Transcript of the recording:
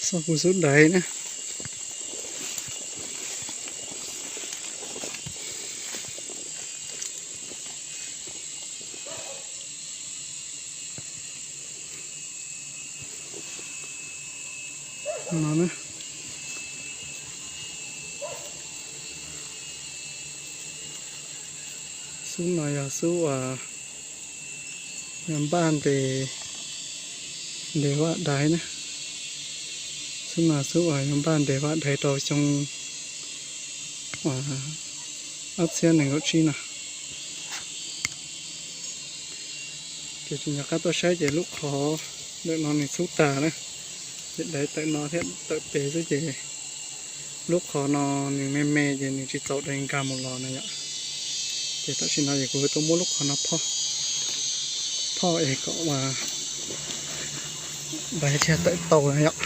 Xauj kuv xub daiv na. No, xub no yog xub uas yog npaj ntes, ntes vaj daiv na. Xub no xub uas yog npaj ntes vaj daiv rau xyoo uas ob txhiab nees nkaum tsib no. Ces tsis nco qab tuaj saib ces lub qhov ntawm no nws xub tas na. Ces daiv tawm no thiab tawm pem xwb ces lub qhov no nws me me ces nws tsis txaus daiv nkag mus los na yom. Ces tam sim no ces kuv tuaj muab lub qhov no phoj, phoj es kom daiv thiaj tawm tau na yom.